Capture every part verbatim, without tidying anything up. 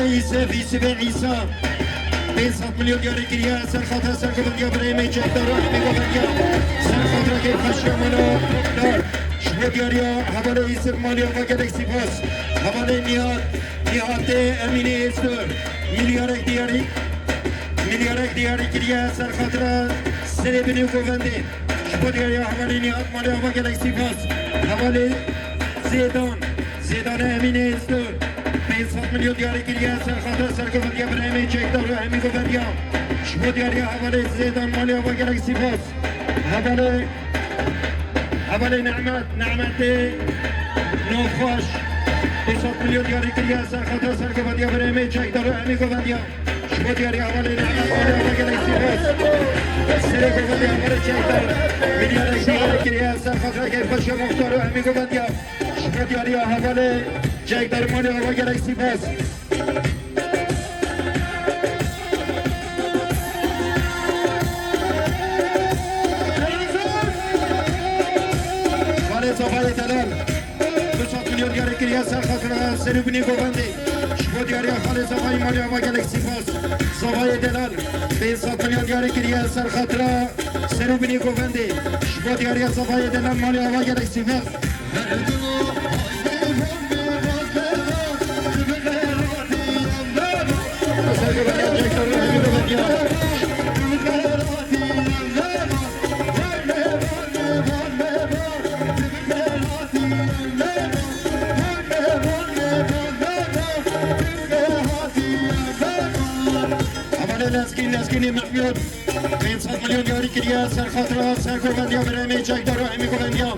Îsef, Îsefê Îsa. Pênc sed milyon diyarî kiriye, ser xatira sergovendiya birayê me Çekdar û hemî govendiya. Ser xatira kêfxweşiya mala Çekdar. Ji bo diyariya hevalê Îsef malê ava gelek spas. Hevalê Nihat, Nihatê Emînê Êzdo. Milyarek diyarî, milyarek diyarî kiriye, ser xatira serê binê govendê. Ji bo diyariya hevalê Nihat malê ava gelek spas. Hevalê Zêdan, Zêdane Emînê Êzdo. Pênc sed milyon diyarî kiriye, ser xatira sergovendiya birayê me Çekdar û hemî govendiya. Ji bo diyariya hevalê Zêdan malê ava gelek spas. Hevalê, hevalê Nehmet, Nehmetê Navxweş. Du sed milyon diyarî kiriye, ser xatira sergovendiya birayê me Çekdar û hemî govendiya. Ji bo diyariya hevalê Nehmet malê ava gelek spas. Serê govendiya hevalê Çekdar. Milyarek diyarî kiriye, ser xatira kêfxweşiya muxtar û hemî govendiya. Ji bo diyariya hevalê Çekdar malê ava gelek spas. Hevalê Zavayê Delal. Du sed milyon diyarî kiriye, ser xatira ser û binê govendê. Ji bo diyariya xalê Zavayê malê ava gelek spas. Zavayê Delal. Pênc sed milyon diyarî kiriye, ser xatira ser û binê govendê. Ji bo diyariya Zavayê Delal malê ava gelek spas. Hevalê Lezgîn, Lezgînê Mehmûd. Pênc sed milyon diyarî kiriye, ser xatira sergovendiya birayê me Çekdar û hemî govendiya.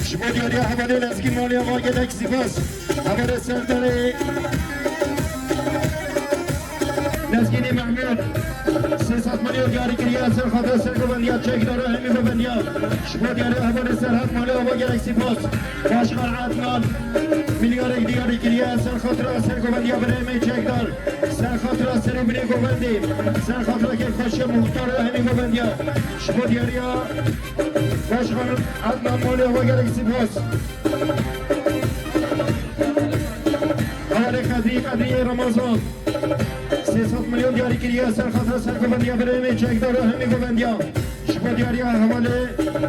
Ji bo diyariya hevalê Lezgîn malê ava gelek spas. Hevalê Serdarê Lezgînê Mehmûd. Sê sed milyon diyarî kiriye, ser xatira sergovendiya Çekdar û hemî govendiya. Ji bo diyariya hevalê Serhat malê ava gelek spas. Başkan Adnan. Milyarek diyarî kiriye, ser xatira sergovendiya birayê me Çekdar. Ser xatira ser û binê govendê. Ser xatira kêfxweşiya muxtar û hemî govendiya. Ji bo diyariya Başkan Adnan malê ava gelek spas. Hevalê Qedrî, Qedriyê Remezan. Sê sed milyon diyarî kiriye, ser xatira sergovendiya birayê me Çekdar û hemî govendiya. Ji bo diyariya hevalê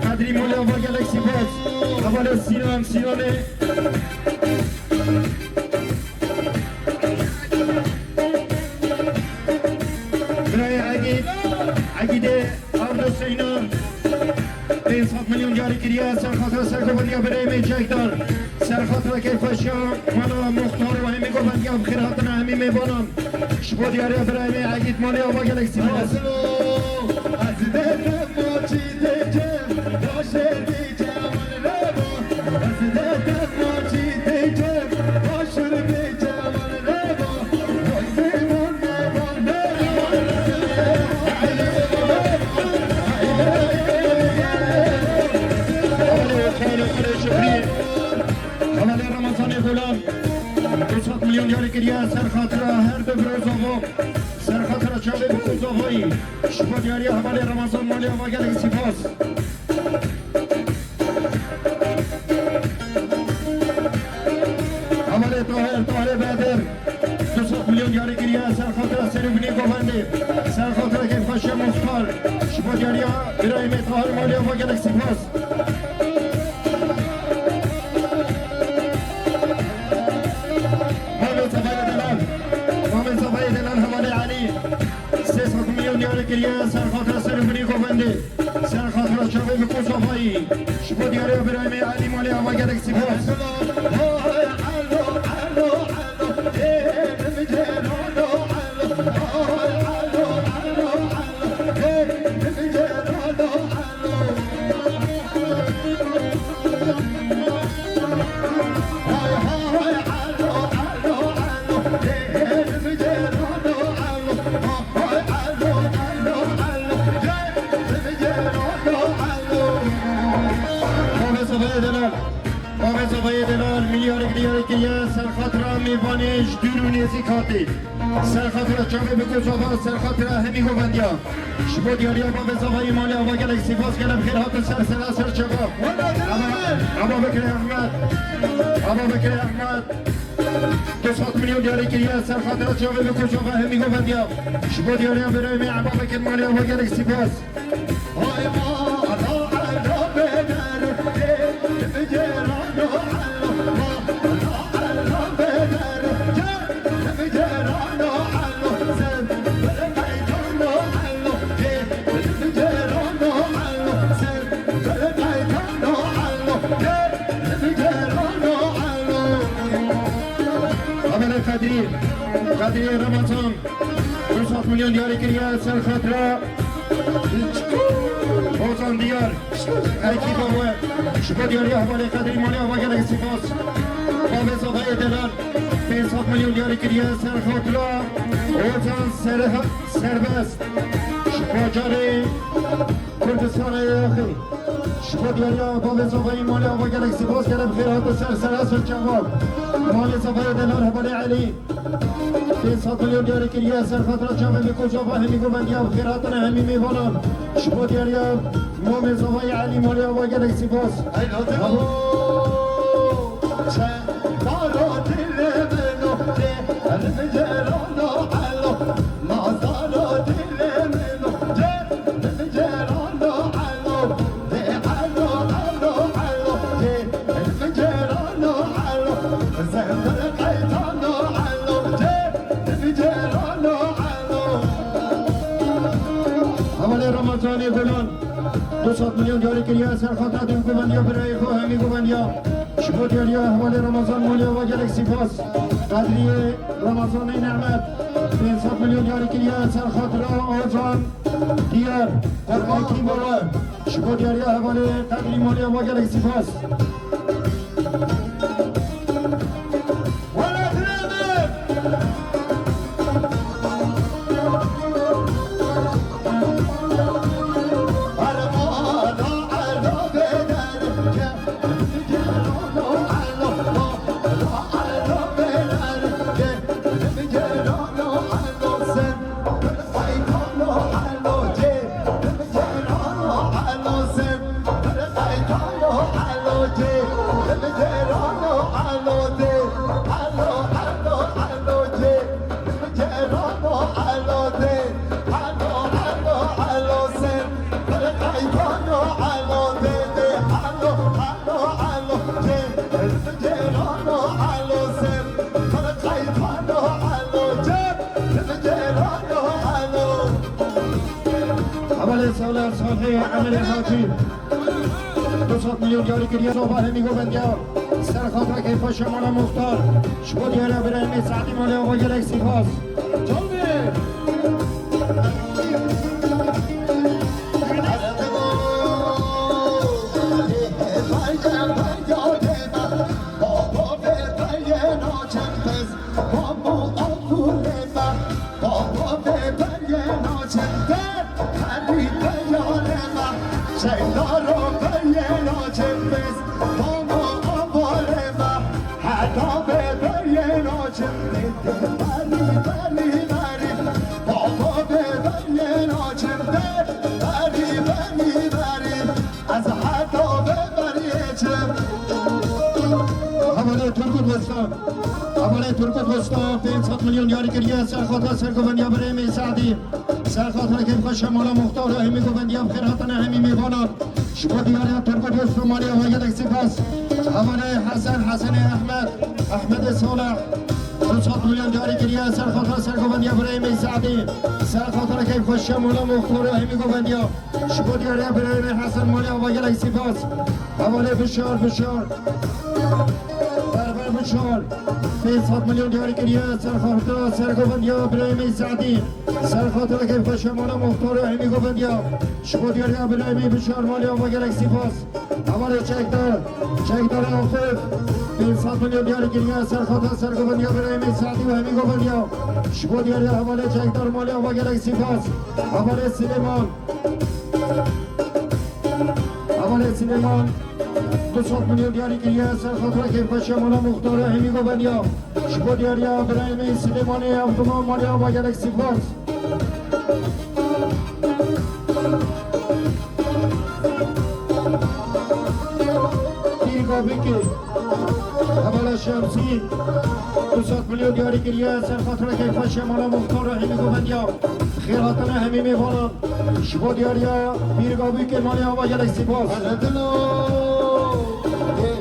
Qedrî malê ava gelek spas. Hevalê Sînan, Sînanê. Birayê Egîd, Egîdê Ardo Seyna. Pênc sed milyon diyarî kiriye, ser xatira sergovendiya birayê me Çekdar. Ser xatira kêfxweşiya mala muxtar û hemî govendiya, bi xêr hatine hemî mêvanan. Ji bo diyariya birayê me Egîd malê ava gelek spas. Hevalê Ramazanê Xulam, du sed milyon diyarî kiriye, ser xatira her du birozavo, ser xatira çavê bi kozavayî. Ji bo diyariya hevalê Ramazan malê ava gelek spas. Hevalê Tahir, Tahirê Bedir, du sed milyon diyarî kiriye, ser xatira ser û binê govendê, ser xatira kêfxweşiya muxtar. Ji bo diyariya birayê me Tahir malê ava gelek spas. Mamê Zavayê Delal, Mamê Zavayê Delal, hevalê Elî. Sê sed milyon diyarî kiriye, ser xatira ser û binê govendê. Ser xatira çavê bi kozavayî. Ji bo diyariya birayê me Elî malê ava gelek spas. Mavê Zavayê Delal. Mavê Zavayê Delal, milyarek diyarî kiriye, ser xatira mêvanê ji dûr û nêzîk hatî. Ser xatira çavê bi kozava, ser xatira hemî govendiya. Ji bo diyariya Mavê Zavayê malê ava gelek spas, gelek xêr hatin ser sera ser çava. Ava, ava Bekirê Ehmed. Ava Bekirê Ehmed. Du sed milyon diyarî kiriye ser xatira çavê bi kocava hemî govendiya. Ji bo diyariya birayê me Eba Bekir Malê ava gelek sîpas. Amele Kadrî, Kadrî Ramazan, du sed milyon diyarî kiriye ser xatira Ozan Diyar, ekîba we, ji bo diyariya hevalê Kadrî Malê ava gelek spas. Bavê Zavayê Delal, pênc sed milyon diyarî kiriye ser xatira Ozan Serha-, Serbest, ji bajarê Kurdistanê Yaxî. Ji bo diyariya bavê Zavayê Malê ava gelek spas, gelek xêr hate ser, ser ez çavan. Malê Zavayê Delal hevalê Elî. Pênc sed milyon diyarî kiriye ser xatira çavê me kocava hemî govendiya bi xêr hatine hemî mêvanan. Ji bo diyariya mamê Zavayê Elî Malê ava gelek spas. Ey, hate. Bravo. Hevalê Ramazanê Gulan, du sed milyon diyarî kiriye ser xatira dîn guvendiya birayê xwe hemî guvendiya. Ji bo diyariya hevalê Ramazan Malê ava gelek sîpas. Qedriyê Ramazanê Nehmet, pênc sed milyon diyarî kiriye ser xatira Ozan Diyar, ekîba we. Ji bo diyariya hevalê Qedrî Malê ava gelek sîpas. Hevalê Salih Salihê Emelê Hacî, du sed milyon diyarî kiriye, soba hemî govendiya. Ser xatira keyfa Şemala Muxtar, ji bo diyariya birayê me Se'dî Malê ava gelek sîpas. Canım. Hevalê Turgut Usta, hevalê Turgut Usta, pênc sed milyon diyarî kiriye, ser xatira sergovendiya birayê me Se'dî. Ser xatira keyfa Şemala Muxtar û hemî govendiya bi xêr hatine hemî mêvanan. Ji bo diyariya Turgut Usta Malê ava gelek sîpas. Hevalê Hesen, Hesenê Ehmed, Ehmedê Salih. Du sed milyon diyarî kiriye, ser xatira sergovendiya birayê me Se'dî. Ser xatira keyfa Şemala Muxtar û hemî govendiya. Ji bo diyariya birayê me Hesen Malê ava gelek sîpas. Hevalê Bişar, Bişar. Berber Bişar. Pênc sed milyon diyarî kiriye, ser xatira sergovendiya birayê me Se'dî. Ser xatira keyfa Şemala Muxtar û hemî govendiya. Ji bo diyariya birayê me Bişar Malê ava gelek sîpas. Hevalê Çekdar, Çekdar Afif. Pênc sed milyon diyarî kiriye, ser xatira sergovendiya birayê me Se'dî û hemî govendiya. Ji bo diyariya hevalê Çekdar Malê ava gelek sîpas. Hevalê Silêman. Hevalê Silêman, du sed milyon diyarî kiriye, ser xatira keyfa Şemala Muxtar û hemî govendiya. Ji bo diyariya birayê me Silêmanê Evduma Malê ava gelek sîpas. Pîr Bikî. Hevala Şemsî. Du sed milyon diyarî kiriye. Ser xatira keyfa şemala muxtar û hemî govendiya. Xêr hatine hemî mêvanan. Ji bo diyariya pîrika bûkê malê ava gelek sîpas. Dilo, yê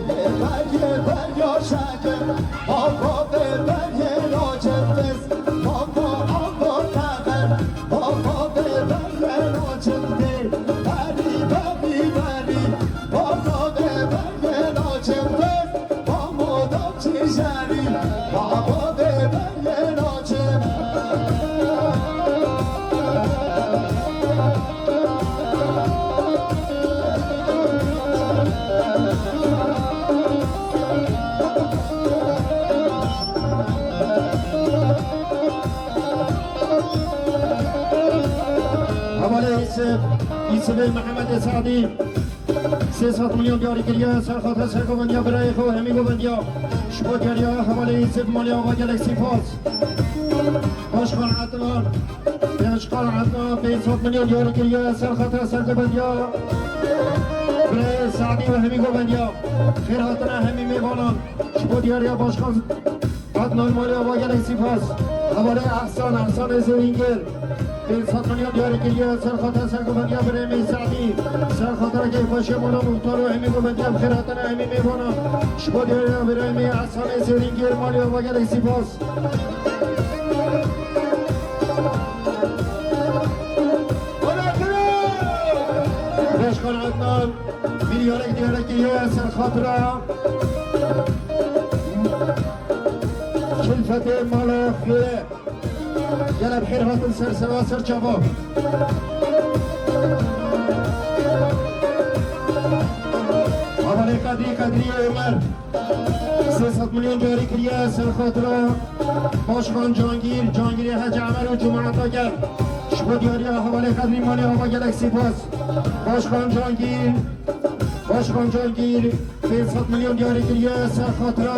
beriyê beriya şekim, ava vê beriyê nacim biz, mama ava tever, ava vê beriyê nacim dê, berî, berî, berî, ava vê beriyê nacim biz, mama da çijarî, ava vê beriyê nacim. Hevalê Îsif, Îsifê Mehemedê Sadî. Sê sed milyon diyarî kiriye, ser xatir sergovendiya birayê xwe û hemî govendiya. Ji bo diyariya hevalê Îsif malê ava gelek sîpas. Başkan Ednan, Başkan Ednan, pênc sed milyon diyarî kiriye, ser xatir sergovendiya birayê Sadî û hemî govendiya. Xêr hatine hemî mêvanan. Ji bo diyariya Başkan Ednan malê ava gelek sîpas. Hevalê Ehsan, Ehsanê Zêrîngir. Pênc sed milyon diyarî kiriye, ser xatir sergovendiya birayê me Sadî. Ser xatira keyfa şemala muxtar û hemî govendiya bi xêr hatine hemî mêvanan. Ji bo diyariya birayê me Ehsanê Zêrîngir malê ava gelek sîpas. Başkan Ednan. Milyarek diyarek ye ser xatira Kilfetê mala xêre. Gele bi xêr hatin ser sera ser çava. Hevalê Qedrî, Qedrî Ömer. Sê sed milyon diyarî kiriye ser xatira Başkan Cangîr, Cangîrê Hec Emer û cemaeta gel. Ji bo diyariya hevalê Qedrî malê ava gelek sîpas. Başkan Cangîr, Başkan Cangîr, pênc sed milyon diyarî kiriye ser xatira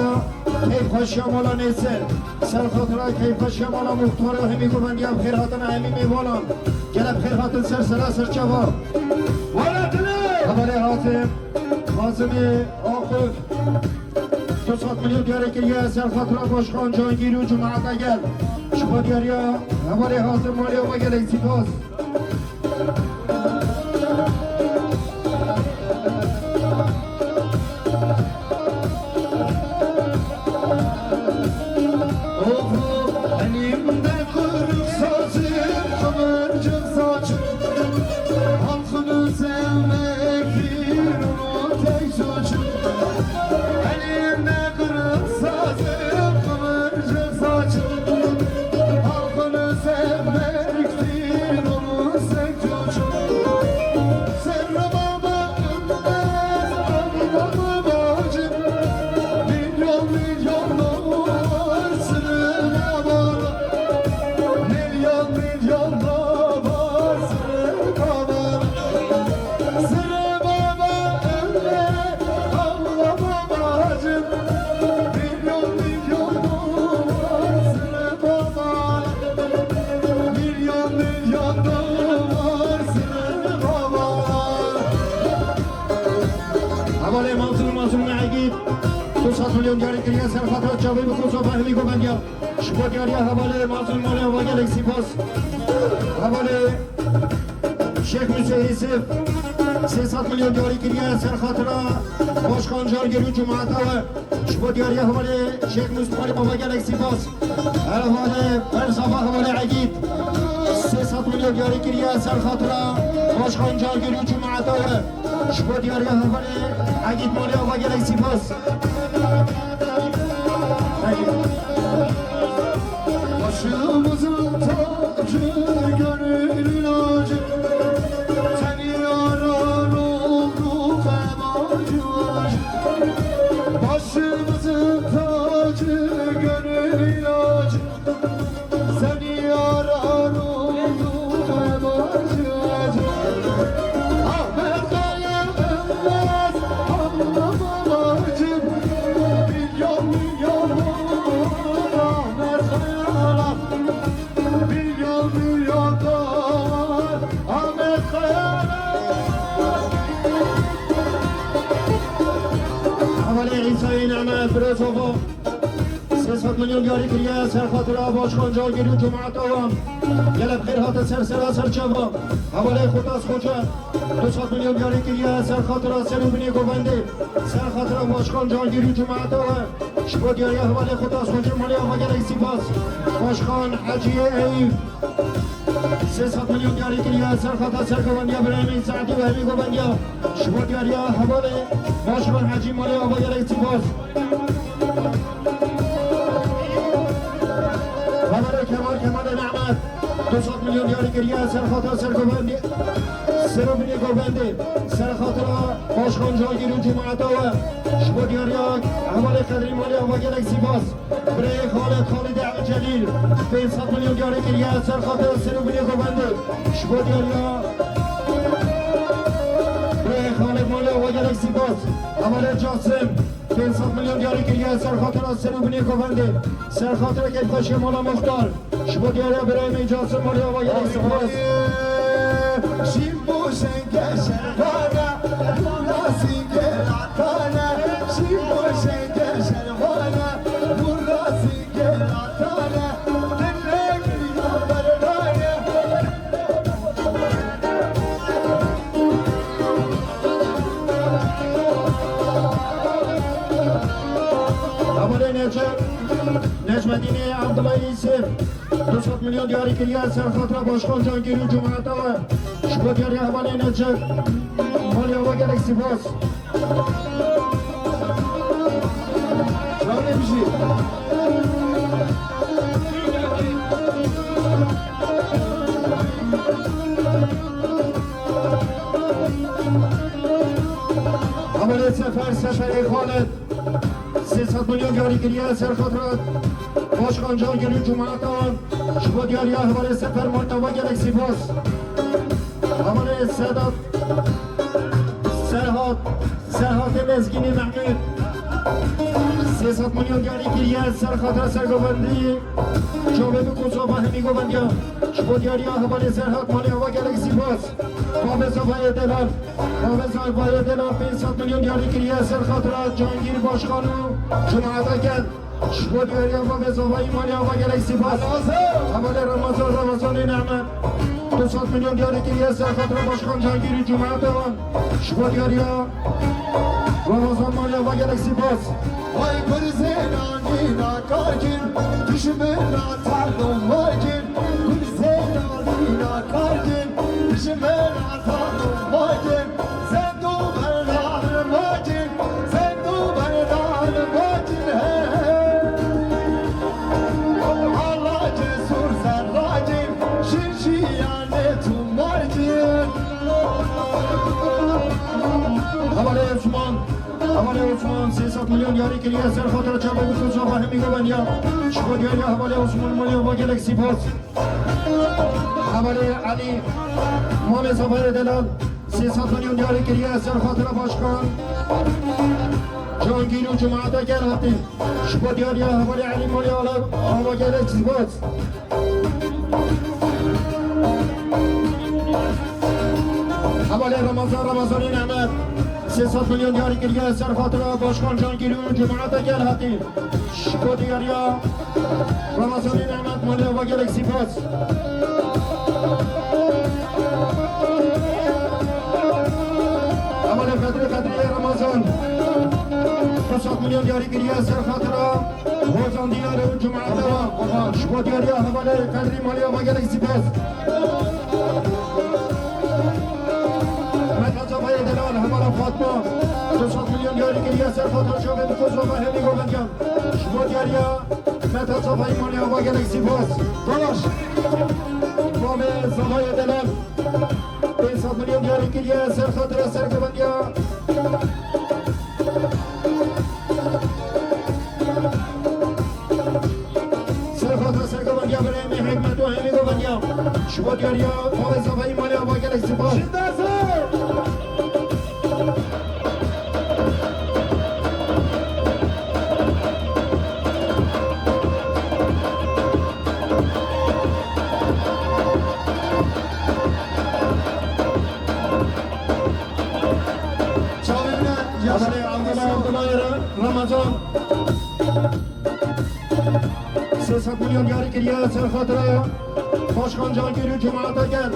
keyfxweşiya mala Nêsir. Ser xatira keyfxweşiya mala muxtar û hemî govendiya bi xêr hatin hemî mêvanan. Gele bi xêr hatin ser sera ser çava. Welatine! Hevalê Hatim, Hazimê Akif. Du sed milyon diyarî kiriye ser xatira Başkan Cangîr û cemaeta gel. Ji bo diyariya hevalê Hazim malê ava gelek sîpas. Oxo, elimde kırık sazım, kıvırcık saçım. Halkını sevmektir onun tek suçu. Elimde kırık sazım, kıvırcık saçım. Halkını sevmektir onun tek suçu. Sırrı baba ölmez, anlamam acım. Milyon milyon dolar sırrı baba. Milyon milyon dolar sırrı baba. Sırrı baba ölme, ağlama bacım. Milyon milyon dolar sırrı baba. Milyon milyon dolar sırrı baba. Hevalê Mansur, Mansur Mehegît, du sed milyon diyarî kiriye ser xatira çavê bi Kosofa hemî govendiya. Ji bo diyariya hevalê Mazlûm Mole ava gelek sîpas. Hevalê Şêx Musê Hêsif sê sed milyon diyarî kiriye ser xatira Başkan Cangir û cemaeta we. Ji bo diyariya hevalê Şêx Musê Mole ava gelek sîpas. Hevalê Bersafa hevalê Egîd sê sed milyon diyarî kiriye ser xatira Başkan Cangir û cemaeta we. Ji bo diyariya hevalê Egîd Mole ava gelek sîpas. Başımızın tacı, gönül ilacı, seni arar olduk yabancı. Başımızın tacı, gönül ilacı, seni arar olduk yabancı. Ahmet Kaya ölmez, anlamam acım. Hevalê Îsayê Neme Birozova sê sed milyon diyarî kiriye ser xatira Başkan Cangîr û cemaeta wan. Gelek xêr hate ser sera ser çava. Hevalê Xutas Xoce du sed milyon diyarî kiriye ser xatira ser û binê govendê. Ser xatira Başkan Cangîr û cemaeta we. Ji bo diyariya hevalê Xutas Xoce malê ava gelek sîpas. Başkan Heciyê Eyûb. Sê sed milyon diyarî kiriye ser xata ser govendiya birayê min Saetî û hemî govendiya. Ji bo diyariya hevalê Başkan Hecî malê ava gelek sîpas. Hevalê Kemal Kemalê Nehmet du sed milyon diyarî kiriye ser xata ser govendê. Ser û binê govendê. Ser xatira Başkan Cangîr û cemaeta we. Ji bo diyariya hevalê Qedrî malê ava gelek sîpas. Birayê Xalid, Xalid Ehmed Celîl, pênc sed milyon diyarî kiriye ser xatir ser û binê govendê. Ji bo diyariya birayê Xalid malê ava gelek sîpas. Hevalê Casim, pênc sed milyon diyarî kiriye ser xatira ser û binê govendê. Ser xatira keyfxweşiya mala Muxtar. Ji bo diyariya birayê me Casim malê ava gelek sîpas. Şîm bo şenge şervana, Burasî gelatane. Şîm bo şenge şervana, Burasî Hevalê Necem, Necmedînê Abdullah Yusuf, du sed milyon diyarî kiriye ser xatira Başkan Cangîr û cemaeta we. Ji bo diyariya hevalê Necem, malê ava gelek sîpas. Canê bijî. Hevalê Sefer, Seferê Xalid. Sê sed milyon diyarî kiriye ser xatira Başkan Cangîr û cemaeta wan. Ji bo diyariya hevalê Sefer malê ava gelek sîpas. Hevalê Sedat, Serhat, Serhatê Mezgînî Mehmûd. Sê sed milyon diyarî kiriye ser xatira sergovendî çavê bi Kosova hemî govendiya. Ji bo diyariya hevalê Serhat malê ava gelek sîpas. Bavê Zafayê Delal. Bavê Zafayê Delal pênc sed milyon diyarî kiriye ser xatira Cangîr Başkan û cemaeta gel. Ji bo diyariya Bavê Zafayî malê ava gelek sîpas. Hevalê Ramazan, Ramazanê Nehmet. Du sed milyon diyarî kiriye ser xatira Başkan Cangîr û cemaeta wan. Ji bo diyariya Ramazan malê ava gelek sîpas. Vay gurzê nanîna kargin, dijmena tal û magin. Gurzê nanîna kargin, dijmena tal û magin. Zend û berdan magin, zend û berdan magin, he. Allah cesur zerragin, jin jiyanê tu margin. Hevalê Osman, hevalê Osman, sê sed milyon diyarî kiriye ser xatira çavê bi Kosova hemî govendiya. Ji bo diyariya hevalê Osman malê ava gelek sîpas. Hevalê Elî, malê Zafayê Delal, sê sed milyon diyarî kiriye ser xatira Başkan Cangîr û cemaeta gel hatî. Ji bo diyariya hevalê Elî malê ava gelek sîpas. Hevalê Ramazan, Ramazanê Nehmet, sê sed milyon diyarî kiriye ser xatira Başkan Cangîr û cemaeta gel hatî. Ji bo diyariya Ramazanê Nehmet malê ava gelek sîpas. Hevalê Qedrî, Qedrî Ramazan, du sed milyon diyarî kiriye ser xatira Hozan Diyar û cemaeta wan. Ji bo diyariya hevalê Qedrî malê ava gelek sîpas. Meta Zafayê Delal, hevala Fatma, du sed milyon diyarî kiriye ser xatira çavê bi Kosova hemî govendiyan. Ji bo diyariya Meta Zafayî malê ava gelek sîpas. Baş. Bavê Zafayê Delal, pênc sed milyon diyarî kiriye ser xatira sergovendiya. Ser xatira sergovendiya birayê me Hikmet û hemî govendiya. Ji bo diyariya Bavê Zafayî malê ava gelek sîpas. Çavê me Hevalê Abdullah Abdullahê re Ramazan. Sê sed milyon diyarî kiriye ser xatira Başkan Cangir û cemaeta gel.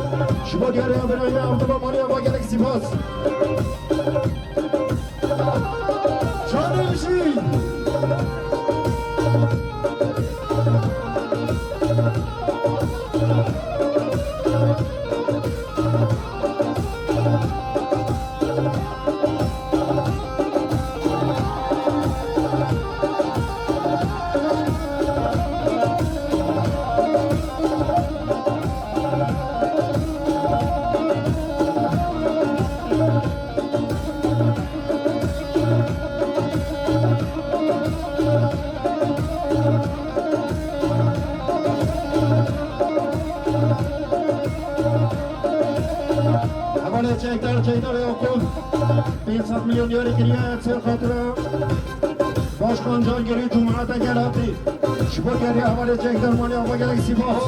Ji bo diyariya birayê me Abdullah Maliya ve gelek spas. Canê bijî. Hevalê çekdar, çekdar Yakup, pênc sed milyon diyarî kiriye, ser xatira Başkan Cangirî Cumhuriyeta Gel hatî. Ji bo diyariya hevalê çekdar Maliya ve gelek spas.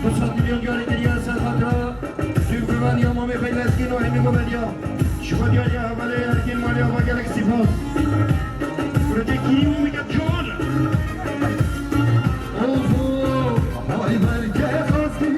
Du sed milyon diyarî kiriye ser xatira Dûvguvend ya Mamê Xeyleskîn û Hemî Gobediya. Ji bo diyariya hevalê Ergîn Maliya ve gelek spas. Kurê kî û miket can. Oho. Ay belge xaskî.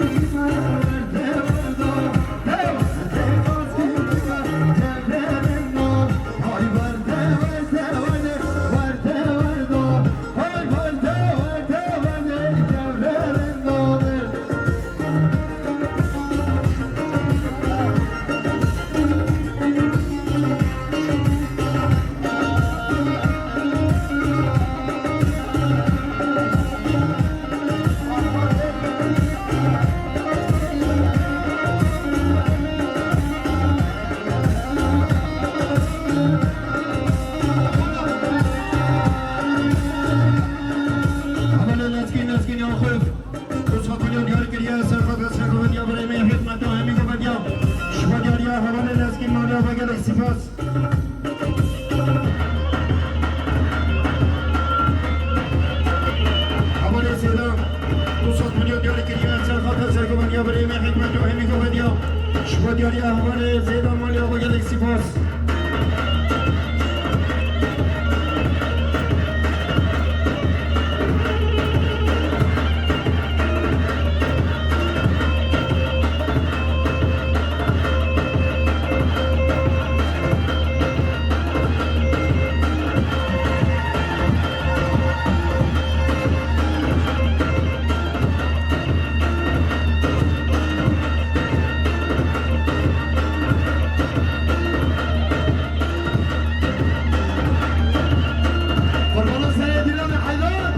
Hevalê Lezgîn, Lezgîn Yaxûf, du sed milyon diyar kiriye, ser xwe dest xwe vendiya birê me Hikmet û Hemî xwe vendiya. Ji bo diyariya hevalê Lezgîn Maliya ve gelek spas. Hevalê Sêda, du sed milyon diyar kiriye, ser xwe dest xwe vendiya birê me Hikmet û Hemî xwe vendiya. Ji bo diyariya hevalê Sêda Maliya ve gelek spas. Qurbana serê Dîlanê Heyran.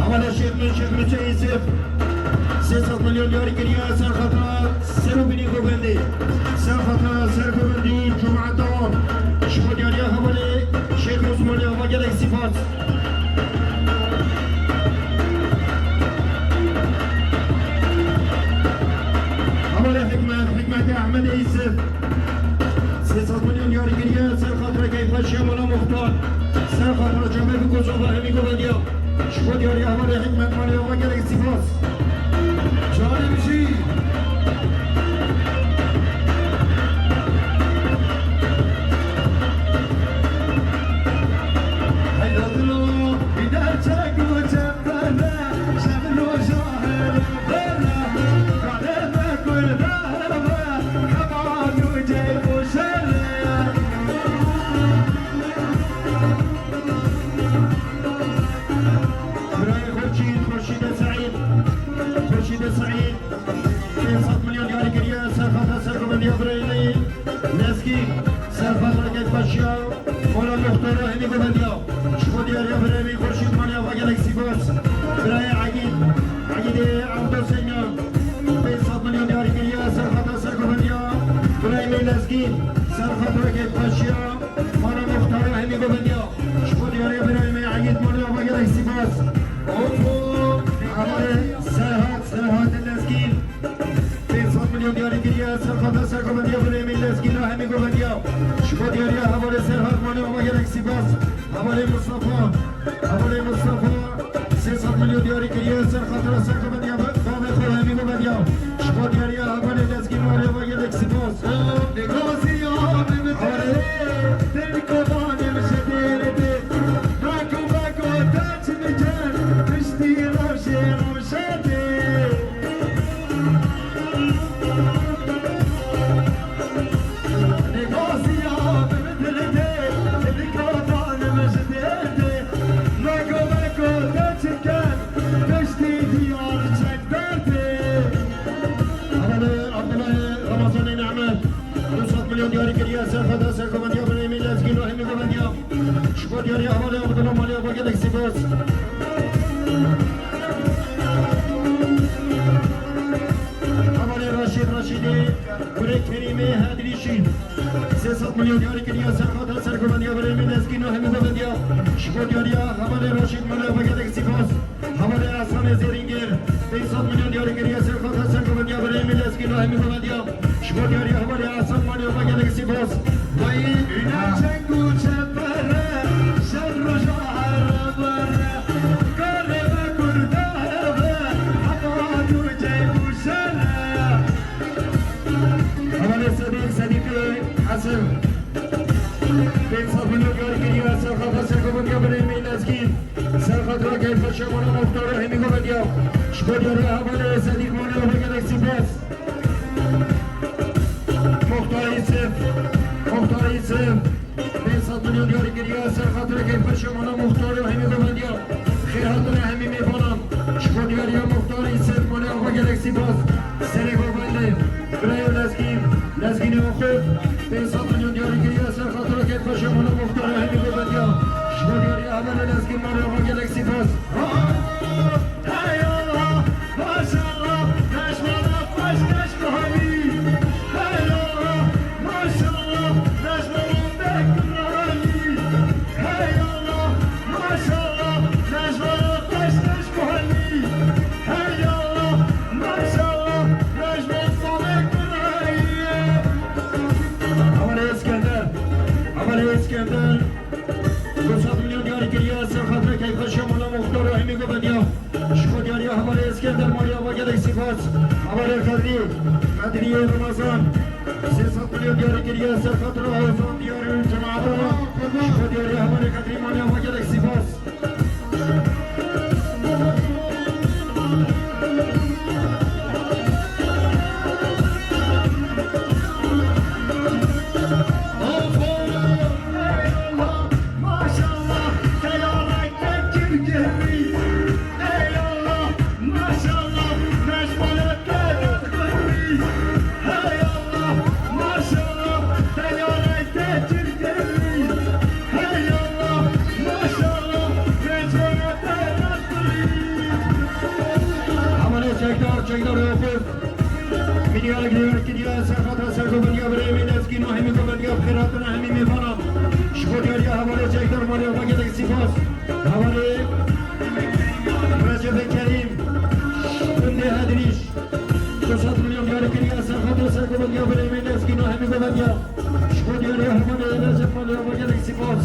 Hevalê Şêx Mir, Şêx Mirçe Yûsif. Sê sed milyon diyarî kiriye, ser xatira Serokbînî Govendê. Ser xatira Serokbînî cemaeta wan. Ji bo diyariya hevalê Şêx Osmanî ve gelek spas. Hevalê Hikmet, Hikmetê Ehmedê Yûsif. Sê sed milyon diyarî kiriye, ser xatira Keyfeşiya Mala Muxtar. Ser xatira Çavê Kosova Hemî Govendiya. Ji bo diyariya hevalê Hikmet Maliya ve gelek spas. Canê bijî. Birayê Xurşîd, Xurşîdê Seîd. Serxata sergovendiya birê min Lezgîn a hemî govendiya. Ji bo diyariya hevalê Serhat Mane ava gelek sîpas. Hevalê Mustafa. Hevalê Mustafa sê sed milyon diyarî kiriye. Serxata sergovendiya bavê xwe hemî govendiya. Ji bo diyariya hevalê Lezgîn Mane ava gelek sîpas. Hevalê Hevalê Abdullah Ramazanê Nehmet. Du sed milyon diyarî kiriye, serxata sergovendiya birê min Lezgîn a hemî govendiya. Ji bo diyariya hevalê Abdullah Malê ava gelek sîpas. Hevalê Raşîd Raşîdî, kurê Kerîmê Hedrîşî. Sê sed milyon diyarî kiriye, serxata sergovendiya birê min Lezgîn a hemî govendiya. Ji bo diyariya hevalê Raşîd Malê ava gelek sîpas. Hevalê Hasanê Zêrîngir, pênc sed milyon diyarî kiriye, serxata sergovendiya birê min Lezgîn a hemî govendiya. Ji bo diyariya hevalê Hasan Malê ava gelek sîpas. Vay, îna çeng û çepere, şev roja here mere, karê me kurda heve, hema tu ceng û şere. Hevalê Sedîq, Sedîqê Hesin. Pênc sed milyon diyarî kiriye, serxata sergovendiya birê min Lezgîn. Serxata keyfa şemana muxtara hemî govendiya. Ji bo diyariya hevalê Sedîq Mane ava gelek sîpas. Muxtar Yusuf. Muxtar Yusuf. Pênc sed milyon diyarî kiriye, serxata keyfa şemana muxtara hemî govendiya. Xêr hatine hemî mêvanan. Ji bo diyariya muxtarê Sêd Malê ava gelek sîpas. Serê govendê, birayê Lezgîn, Lezgînê Oxud. Pênc sed milyon diyarî kiriye, serxata keyfa şemana muxtara hemî govendiya. Ji bo diyariya hevalê Lezgîn Malê ava gelek sîpas. Hey Allah, maşallah, Necmana xweş keş kuhanî. Hey Allah, maşallah, Necmana pek kuhanî. Hey Allah, maşallah, Necmana xweş keş kuhanî. Hey Allah, maşallah, Necmana pek kuhanî. Hevalê Eskender, hevalê Eskender. Du sed milyon diyarî kiriye, serxata keyfa şemana muxtara hemî govendiya. Ji bo diyariya hevalê Eskender Malê ava gelek sîpas. Hevalê Qedrî, Qedriyê Remezan. Sê sed milyon diyarî kiriye, serxata Ozan Diyarî û cemaeta. Ji bo diyariya hevalê Qedrî Malê ava gelek sîpas. Hevalê çekdar, çekdar Yaqûb. Milyar giryar kiriye, serxata sergovendiya birê min Lezgîn û hemî govendiya bi xêr hatine hemî mêvanan. Ji bo diyariya hevalê çekdar Malê ava gelek sîpas. Hevalê Recebê Kerîm, gundê Hedrîş. Du sed milyon diyarî kiriye, serxata sergovendiya birê min Lezgîn û hemî govendiya. Ji bo diyariya hevalê Receb Malê ava gelek sîpas.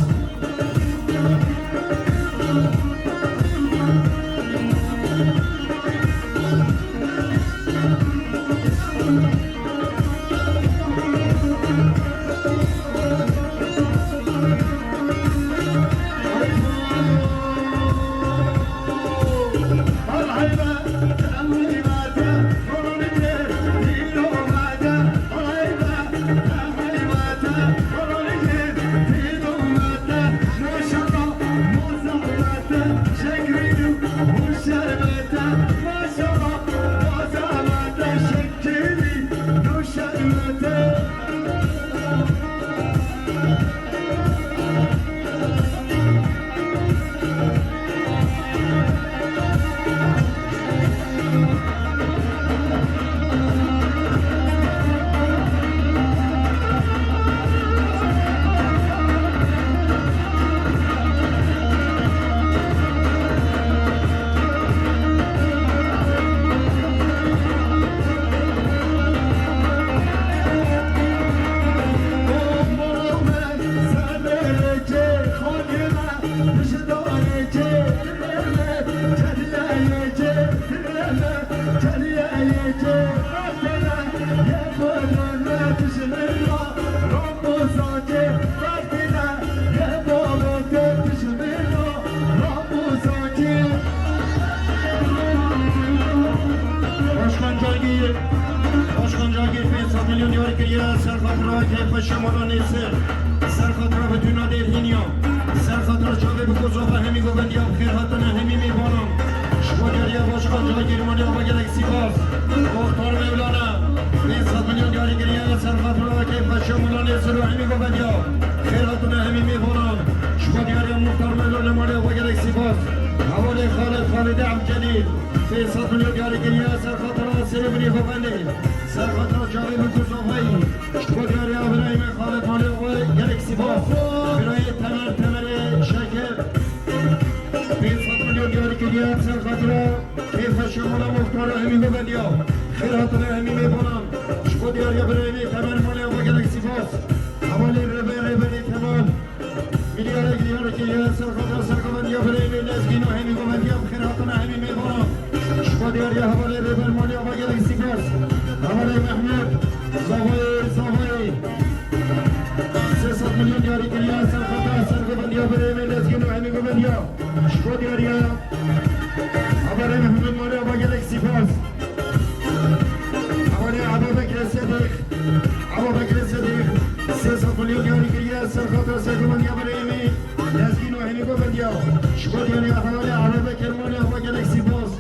Diyar kiriye ser xatira keyfeşê mala Nêsir. Ser xatira Betûna Dêrhîniya. Ser xatira çavê bi kozava hemî govendiya bi xêr hatine hemî mêvanan. Ji bo diyariya başkan Cihangîr Malî ava gelek sîpas. Muxtar Mewlana. Pênc sed milyon diyarî kiriye ser xatira keyfeşê mala Nêsir û hemî govendiya. Xêr hatine hemî mêvanan. Ji bo diyariya Muxtar Mewlana Malî ava gelek sîpas. Hevalê Xalid Xalidê Evcelî. Pênc sed milyon diyarî kiriye ser xatira Sêrê Binî Govendê. Ser xatira çavê bi kozavayî. Ji bo diyariya birayê me Xalid Malî ava gelek sîpas. Birayê Temer, Temerê Şekir. Pênc sed milyon diyarî kiriye ser xatira keyfeşê mala Muxtar û hemî govendiya. Xêr hatine hemî mêvanan. Ji bo diyariya birayê me Temer Malî ava gelek sîpas. Hevalê Rêber, Rêberê Kemal. Milî diyarî kiriye ser xatira ser govendiya birayê me Lezgîn û hemî govendiya bi xêr hatine hemî mêvanan. Ji bo diyariya hevalê Rêber Malî ava gelek sîpas. Hevalê Mehmet. Zavayê, zavayê. Sê sed milyon diyarî kiriye ser xatira ser govendiya birayê me Lezgîn û hemî govendiya. Ji bo diyariya hevalê Mehmet Malî ava gelek sîpas. Hevalê Eba Bekirê Sedîq. Eba Bekirê Sedîq. Sê sed milyon diyarî kiriye ser xatira ser govendiya birayê me Lezgîn û hemî govendiya. Ji bo diyariya hevalê Eba Bekir Malî ava gelek sîpas.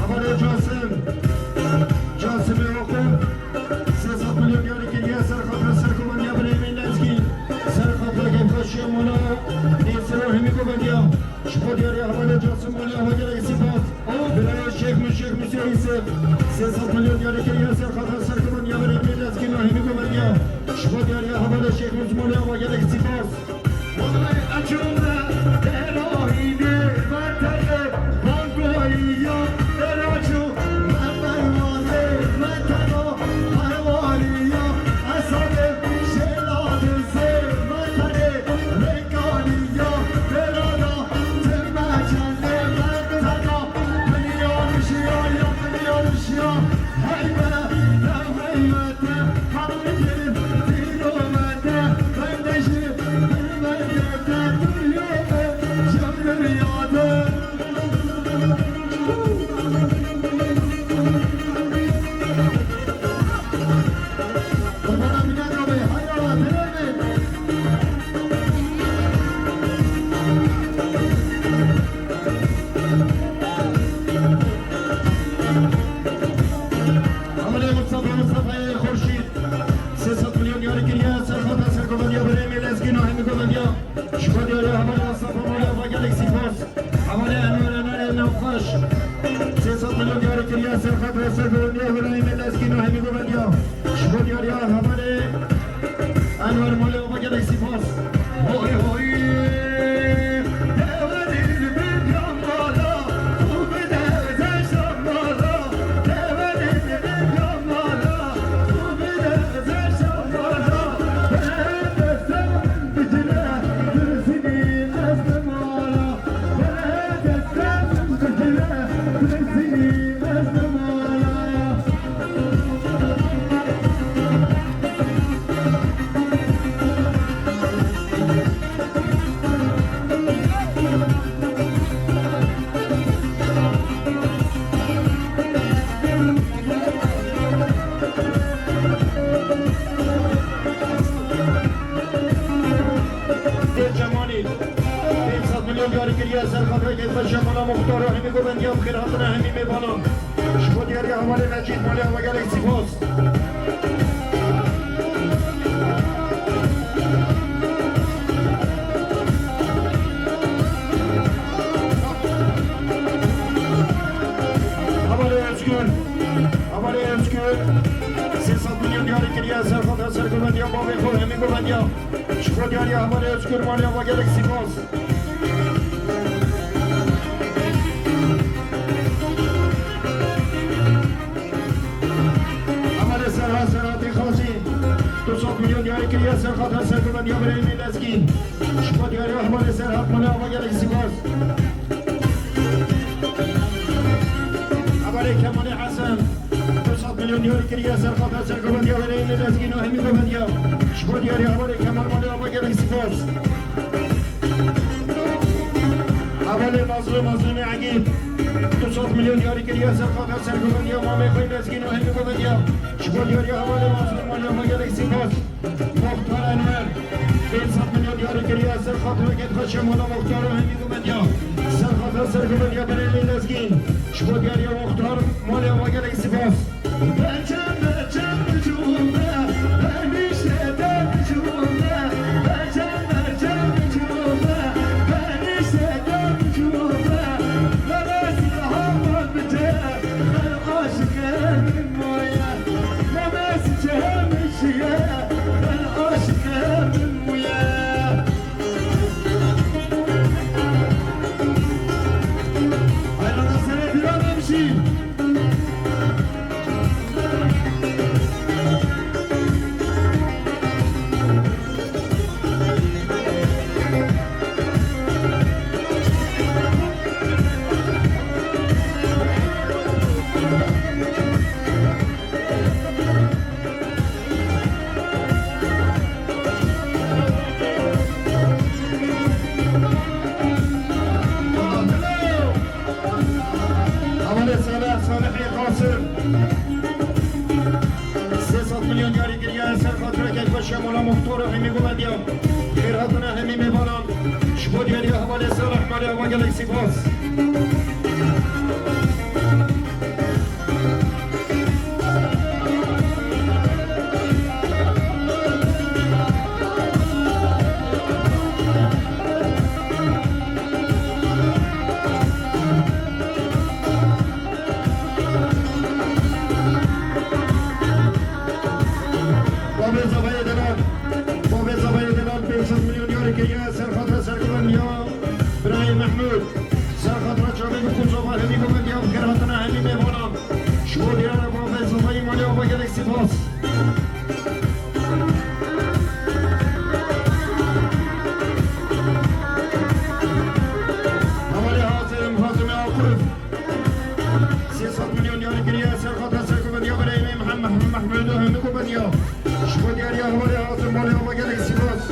Hevalê Casim. Casimê Oqûf. Sê sed milyon diyarî kiriye ser xatira ser govendiya birayê me Lezgîn. Ser xatira keyfeşê mala Nêsir û hemî govendiya. Ji bo diyariya hevalê Casim Malî ava gelek sîpas. Birayê Şêx Mûs, Şêx Mûsê Yûsif. Sê sed milyon diyarî kiriye ser xatira ser govendiya birayê me Lezgîn û hemî govendiya. Ji bo diyariya hevalê Şêx Mûs Malî ava gelek sîpas. Amine Mustafa, Mustafayê Xurşîd. Sê sed milyon diyarî kiriye, ser xatira ser govendiya birayê me Lezgîn û hemî govendiya. Ji bo diyariya hevalê Mustafa Malî ava gelek sîpas. Hevalê Enwer, Enwerê Newxweş. Sê sed milyon diyarî kiriye, ser xatira ser govendiya birayê me Lezgîn û hemî govendiya. Ji bo diyariya hevalê Enwer Malî ava gelek sîpas. Hoy hoy. Cemalî, pênc sed milyon diyarî kiriye, ser xatirê keyfeşê mala Muxtar û hemî govendiya bi xêr hatine hemî mêvanan. Ji bo diyariya hevalê Mecîd Malî ava gelek sîpas. Hevalê Özgür, hevalê Özgür, sê sed milyon diyarî kiriye, ser xatirê ser govendiya bavê xwe hemî govendiya. Ji bo diyariya hevalê Özgür Malî ava gelek sîpas. Hevalê Serhat, Serhatê Xazî, du sed milyon diyarî kiriye, ser xatirê ser govendiya birayê me Lezgîn. Ji bo diyariya hevalê Serhat Malî ava gelek sîpas. Hevalê Kemalê Hesen, du sed milyon diyarî kiriye, ser xatirê ser govendiya birayê me Lezgîn û hemî govendiya. Ji bo diyariya hevalê Kemal Malî ava gelek sîpas. Hevalê Mazlûm, Mazlûmê Egîd. Du sed milyon diyarî kiriye ser xatir sergovendiya mamê xwe Lezgîn û hemî govendiya. Ji bo diyariya hevalê mezin maliya me gelek spas. Muxtar Enwer. Pênc sed milyon diyarî kiriye ser xatir wekî xweşe mala Muxtar û hemî govendiya. Ser xatir sergovendiya berê Lezgîn. Ji bo diyariya Muxtar maliya me gelek spas. Beçe, beçe, biçûme, benîşte de biçûme, beçe, beçe, biçûme, benîşte de biçûme, neresi hava bite, ben aşık elim moye, neresi çemişiye, ben aşık elim moye. Hayran Hasan'e bir adam şey. Hevalê Salih, Salihê Qasim. Sê sed milyon diyarî kiriye ser xatirê keyfxweşiya mala Muxtar û hemî govendiyan. Xêr hatine hemî mêvanan. Ji bo diyariya hevalê Salih, malê heval gelek spas. Babê Zavayê Delal, Babê Zavayê Delal pênc sed milyon diyarî kiriye ser xatira serkirin ya Birayê Mehmûd. Ser xatira çavê bi Kûzova hemî govendiya bi xêr hatine hemî mêvanan. Ji bo diyara Babê Zavayê malê ava gelek spas. Hevalê Hazim, Hazimê Akif. Sê sed milyon diyarî kiriye ser xatira serkirin ya Birayê Mehmûd, Mehmûd û hemî govendiya. Ji bo diyariya hevalê Hazim malê ava gelek spas.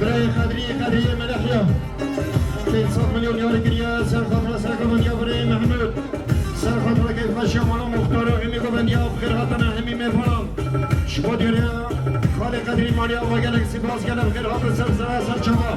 Birayê Qedrî, Qedriyê Melehya. Pênc sed milyon diyarî kiriye ser xatira serkirin ya Birayê Mehmûd. Ser xatira keyfxweşiya mala Muxtar û hemî govendiya bi xêr hatine hemî mêvanan. Ji bo diyariya xalê Qedrî malê ava gelek spas, gelek bi xêr hatin ser sera ser çava.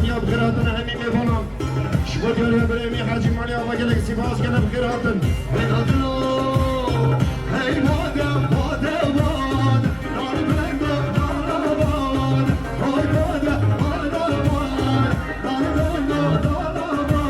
Ya bi xêr hatin hemî mêvanan. Ji bo diyariya birê min Hacî Malî Ava gelek spas, gelek bi xêr hatin. Hey dadino, hey bade, bade, bade, dar bende, dar bade, hey bade, bade, bade, dar bende, dar bade.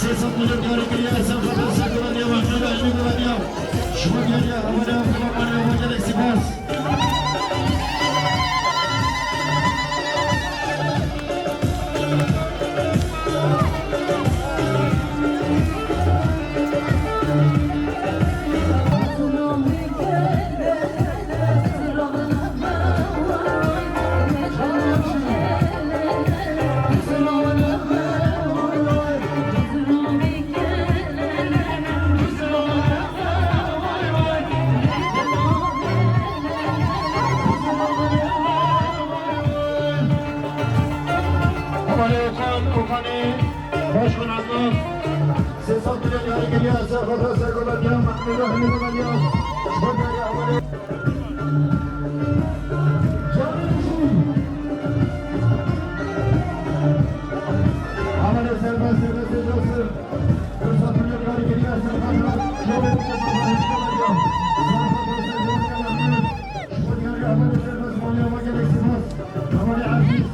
Sê sed milyon diyarî kiriye, ser xatir ser Govendiya Mehmed Elmî Govendiya. Ji bo diyariya hemû de hemû gelek spas. Hevalê Okan, Okanê, baş bin Ezmaz. Sê sed milyon diyarî kiriye, ser xatir ser Govendiya, Mehmûd Hemîd Govendiya. Ji bo diyariya hevalê. Canê dijî. Hevalê serbest, serbest, serbest. Sê sed milyon diyarî kiriye, ser xatir. Ji bo diyariya hevalê serbest, Maliye, hevalê serbest, Maliye, hevalê Ezîz.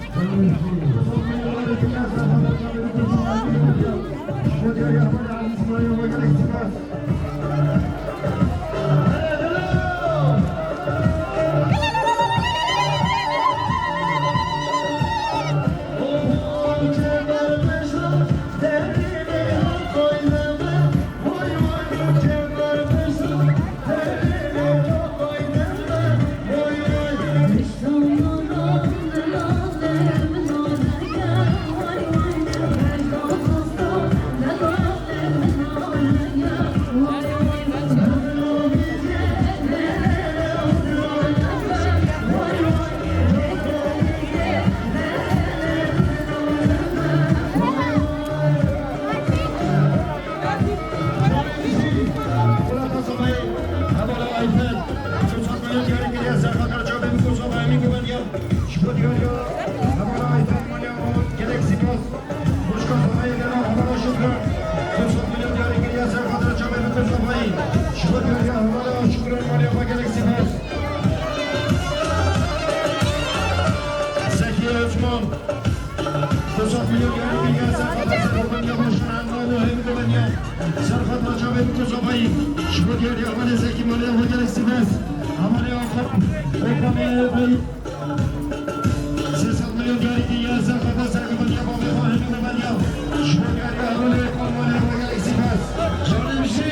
Hevala Ayfer, çû çar milyon diyarî kiriye, ser xatir çavê min ku sobayê min guvendiya. Ji bo diyariya hevala Ayfer Maliya, gelek spas. Boşka sobayê gelo hevala Şükran. Çû çar milyon diyarî kiriye, ser xatir çavê min ku sobayê. Ji bo diyariya hevala Şükran Maliya, gelek spas. Zekî Osman. Sê sed milyon diyarî kiriye, ser xatir ser Govendiya, baş bin Ezmaz, Hemîd Govendiya. Ser xatir çavê min ku sobayê. Ji bo diyariya hevalê Zekî Maliya, gelek spas. Hevalê Okan, Okan Bey. Sê sed milyon diyarî kiriye, ser xatir ser Govendiya, bavê xwe Hemîd Govendiya. Ji bo diyariya hevalê Okan Maliya, gelek spas. Canê bijî.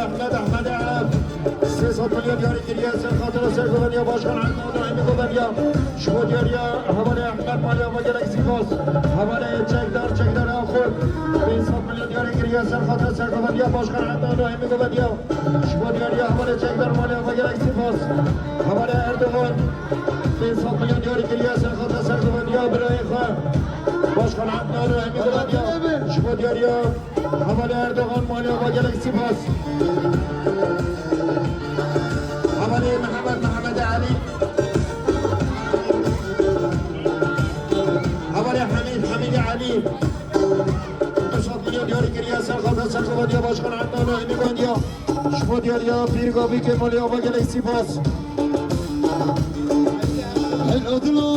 Ehmed, Ehmed Ev. Sê sed milyon diyarî kiriye ser xatira sergovendiya Başkan Ednan Rahimî Govendiya. Ji bo diyariya hevalê Ehmed maliya ve gelek spas. Hevalê Çekdar, Çekdar Axur. Pênc sed milyon diyarî kiriye ser xatira sergovendiya Başkan Ednan Rahimî Govendiya. Ji bo diyariya hevalê Çekdar maliya ve gelek spas. Hevalê Erdogan. Pênc sed milyon diyarî kiriye ser xatira sergovendiya birayê xwe. Başkan Ednan Rahimî Govendiya. Ji bo diyariya Hevalê Erdogan maliya ve gelek spas. Hevalê Mihemed, Mihemed Elî. Hevalê Hemîd, Hemîd Elî. Du sed milyon diyarî kiriye ser xatira sergovendiya Başkan Ednan Rahimî Govendiya. Ji bo diyariya Pîr Gabîkê maliya ve gelek spas. Hey, Odilo,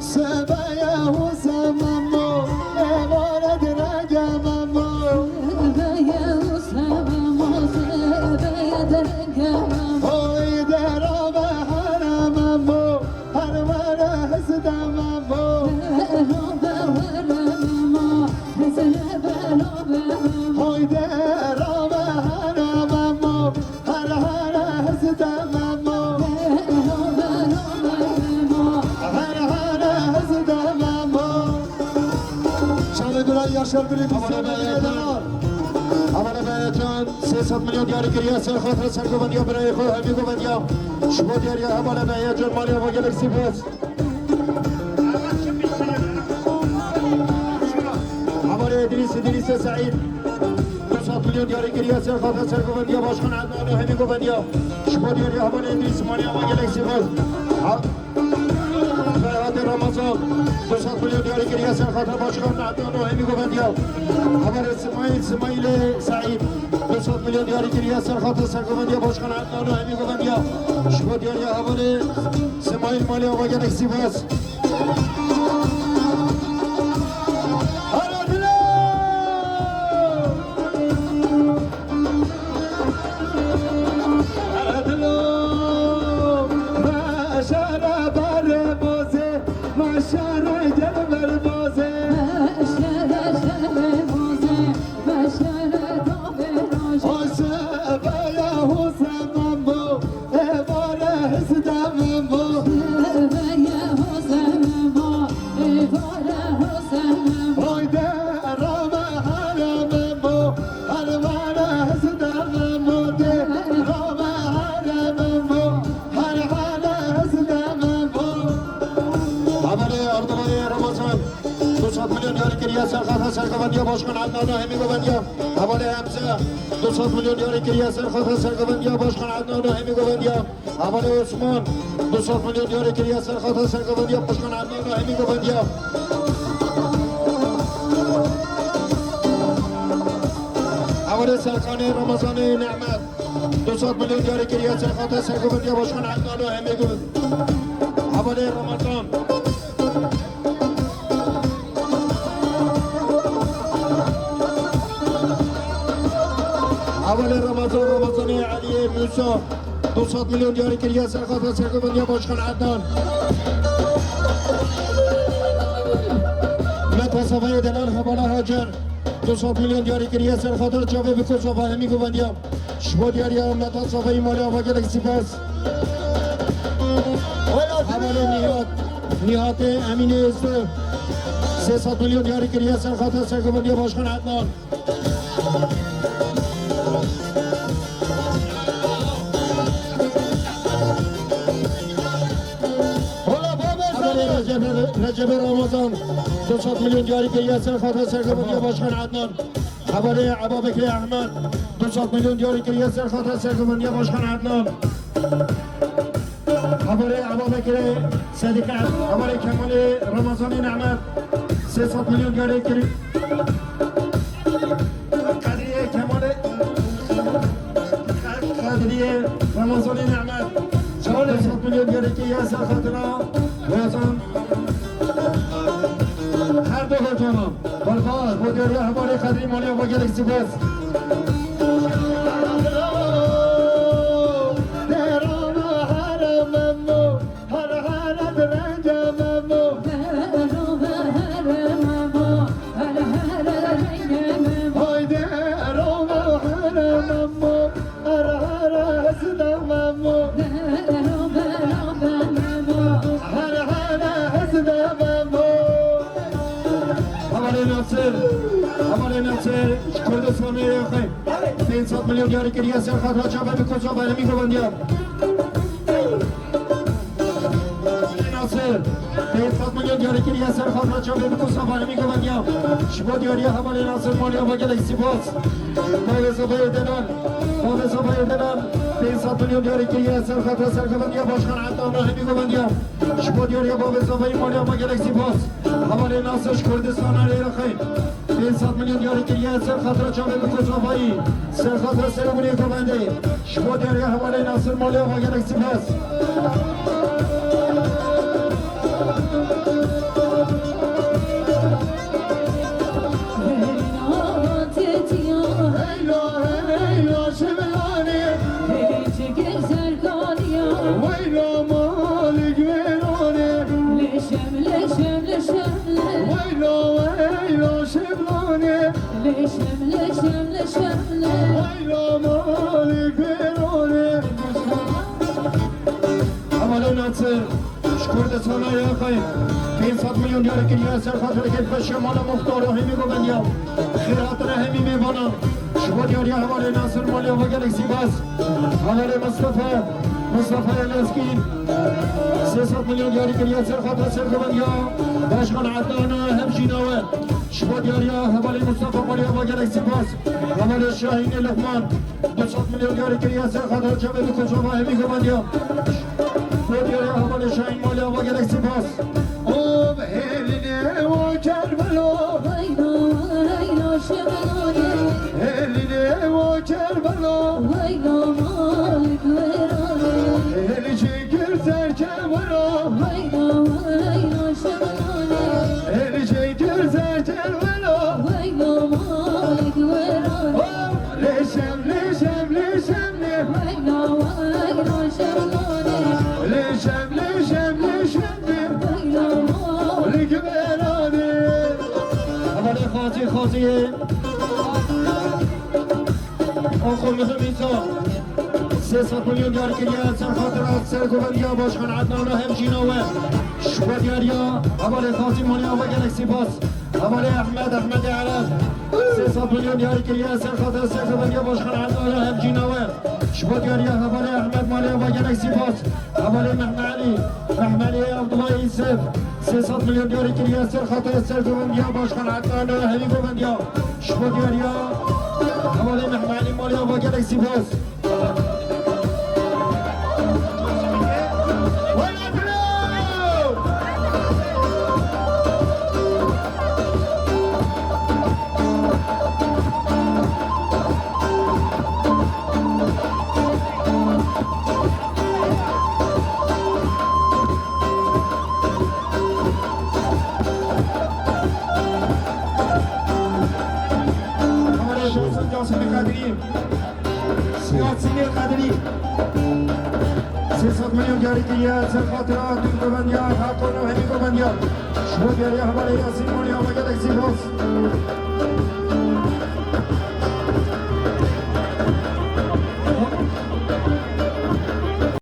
sebeye hu zememo, evare direge memo. Sebeye hu zememo, sebeye direge memo. Hoy dera be here memo, her were hizde memo. Belo be were memo, hizde belo be memo. Hoy dera be here memo. Her here hizde memo. Her here hizde memo. Çavê birayê Yaşar Birî, Hevalê Beyecan. Hevalê Beyecan, sê sed milyon diyarî kiriye ser xatira sergovendiya birayê xwe Hemî Govendiya. Ji bo diyariya hevalê Beyecan maliya ve gelek spas. Hevalê Îdrîs, Îdrîsê Seîd. Du sed milyon diyarî kiriye ser xatira sergovendiya Başkan Ednan Rahimî Govendiya. Ji bo diyariya hevalê Îdrîs maliya ve gelek spas. Ha-, Ferhatê Ramazan. Du sed milyon diyarî kiriye ser xatira Başkan Ednan Rahimî Govendiya. Hevalê Simayîl, Simayîlê Seîd. Du sed milyon diyarî kiriye ser xatira sergovendiya Başkan Ednan Rahimî Govendiya. Ji bo diyariya hevalê Simayîl maliya ve gelek spas. Êvare hizde memo. Êvare hizde memo. Êvare hizde memo. Hayde rame here memo. Her vare hizde memo. De rame here memo. Her here hizde memo. Hevalê Erdalê Ramazan. Du sed milyon diyarî kiriye ser xatira sergovendiya Başkan Ednan Rahimî Govendiya. Hevalê Hemze. Du sed milyon diyarî kiriye ser xatira sergovendiya Başkan Ednan Rahimî Govendiya. Hevalê Osman. Du sed milyon diyarî kiriye ser xatira sergovendiya Başkan Ednan Rahimî Govendiya. Hevalê Serkanê Ramazanê Nehmet. Du sed milyon diyarî kiriye ser xatira sergovendiya Başkan Ednan Rahimî Govendiya. Hevalê Ramazan. Hevalê Ramazan, Ramazanê Eliyê Musa. Du sed milyon diyarî kiriye ser xatira sergovendiya Başkan Ednan. Meta Savayê delal hevala Hacer. Du sed milyon diyarî kiriye ser xatira çavê bi Kosova Hemî Govendiya. Ji bo diyariya Meta Savayî maliya ve gelek spas. Hevalê Nihat. Nihatê Emînê Êzdi. Sê sed milyon diyarî kiriye ser xatira sergovendiya Başkan Ednan. Hevalê Recebe, Recebe Ramazan. Du sed milyon diyarî kiriye ser xatira sergovendiya Başkan Ednan. Hevalê Ebabekirê Ehmed. Du sed milyon diyarî kiriye ser xatira sergovendiya Başkan Ednan. Hevalê Ebabekirê Sedîqe. Hevalê Kemalê Ramazanê Nehmet. Sê sed milyon diyarî kiriye. Qedriyê Kemalê, Qedriyê Ramazanê Nehmet. Çar sed milyon diyarî kiriye ser xatira Ramazan. Her du hocana. Berxas, bo diyariya hevalê Qedrî maliya ve gelek spas. Haydi, ero ve Hevalê Nasir, ji Kurdistanê yê xwe. Pênc sed milyon diyarî kiriye ser xatira çavê bi Kosova hemî govendiyan. Nasir, pênc sed milyon diyarî kiriye ser xatira çavê bi Kosova hemî govendiyan. Ji bo diyariya hevalê Nasir malê ava gelek spas. Bavê Safayê Delal, bavê Safayê Delal, pênc sed milyon diyarî kiriye ser xatira sergovendiya Başkan Ednana hemî govendiyan. Ji bo diyariya bavê Safayê malê ava gelek spas. Hevalê Nasir ji Kurdistana Iraqê. Pênc sed milyon diyarî kiriye ser xatira çavê bi Kosovayî. Ser xatira serê winê govendê. Ji bo diyariya hevalê Nasir malê ava gelek spas. Heyla, heyla, şivanê. Weyla malik wêranê. Lêşem, lêşem, lêşem, lê. Weyla, weyla, şivanê. Lêşem, lêşem, lêşem, lê. Weyla malik wêranê. Hevalê Nasir, ji Kurdistana Iraqê, pênc sed milyon diyarî kiriye ser xatirê kêfxweşiya mala muxtara hemî govendiya. Xêr hatine hemî mêvanan. Ji bo diyariya hevalê Nasir malê ava gelek spas. Hevalê Mustafa, Mustafa Eleskî, sê sed milyon diyarî kiriye ser xatirê sergovendiya Başkan Ednana hemjîna we. Ji bo diyariya hevalê Mustafa malê ava gelek spas. Hevalê Şahînê Luqman, du sed milyon diyarî kiriye ser xatirê çavê bi Kosova hemî govendiyan. Bo diyariya hevalê Şahîn malê ava gelek spas. Ov hêlînê û Kerbelo. Weylo, weylo, şivanê. Hêlînê û Kerbelo. Weylo, malik wêranê. Hêlî çi kir ser Kerbelo. Weylo, weylo, şivanê. Hêlî çi kir ser Kerbelo. Weylo, malik wêranê. Ov lêşem, lêşem, lêşem. Weylo, weylo, şivanê. Lêşem, lêşem, lêşem. Hevalê Xazî, Xaziyê. Axo Mihim Îsa. Sê sed milyon diyar kiriye ser xatira sergovendiya Başkan Ednana hemjîna we. Ji bo diyariya hevalê Xazî malê ava gelek spas. Hevalê Ehmed, Ehmedê Ereb. Sê sed milyon diyar kiriye ser xatira sergovendiya Başkan Ednana hemjîna we. Ji bo diyariya hevalê Ehmed malê ava gelek spas. Hevalê Mehmelî, Mehmelî Abdullah Yusuf, sê sed milyon diyarî kiriye ser xatirê sergovendiya Başkan Ednana hemî govendiya. Ji bo diyariya hevalê Mehmelî malê ava gelek spas. Yasinê Qedirî. Yasinê Qedirî. Sê sed milyon diyarî kiriye ser xatira tüm govendiya, her konu hemî govendiya. Ji bo diyariya hevalê Yasîn Monyava gelek spas.